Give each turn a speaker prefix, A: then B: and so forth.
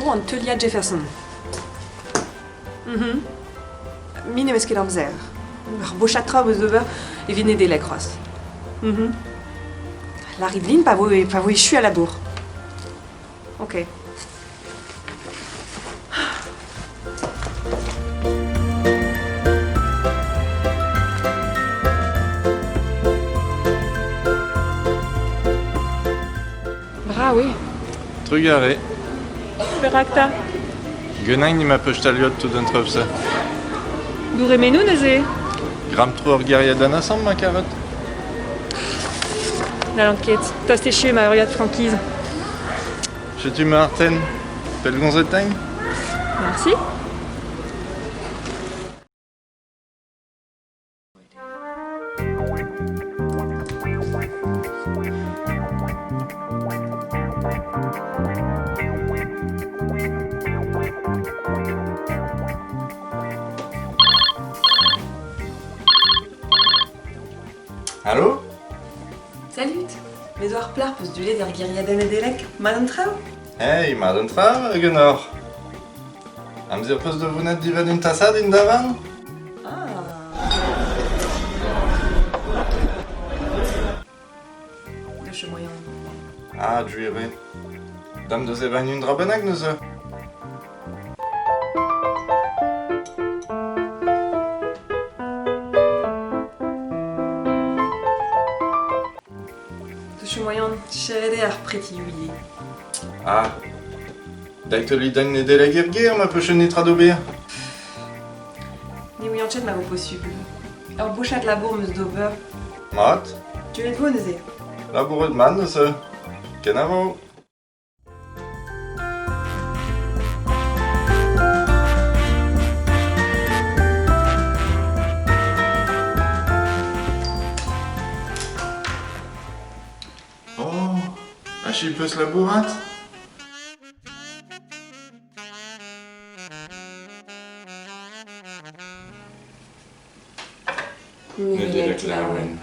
A: war-dro an teuliad Jefferson. Mhm. Me n'em eus ket amzer. Ur bochad traoù eus d'ober evit Nedeleg c'hoazh. Mhm. Lârit din pa vo, pa vo echu al labour. Ok. Brav eo.
B: Trugarez.
A: Perak 'ta?
B: Ganin emañ peustaliot tout an traoù-se.
A: Gourhemennoù neuze.
B: Gramp tro ur gêriadenn asambl ma karet.
A: N'hallan ket. Tost echu ma euriad frankiz.
B: Setu Martin. Pellgomzet-eñ?
A: Merci.
B: Allo?
A: Salut Me zo ar plac'h peus deuet er gêriadenn Nedeleg. Mat an traoù?
B: Hey, mat an traoù ganeoc'h. Amzer 'peus da vonet divat un tasad en davarn?
A: Ah. Deus moaien.
B: Ah, gwir eo. Dam da zebriñ un dra bennak neuze.
A: Deus moaien serret eo ar pretioù ivez.
B: Ah, Dait den Nedeleg er gêr ma peus netra d'ober.
A: Ne ouian ket ma vo posubl. Ur bochad labour 'm eus d'ober.
B: Mat.
A: Deuet vo neuze.
B: Labouret mat neuze. Kenavo. Oh, achu peus labourat? Nedeleg laouen.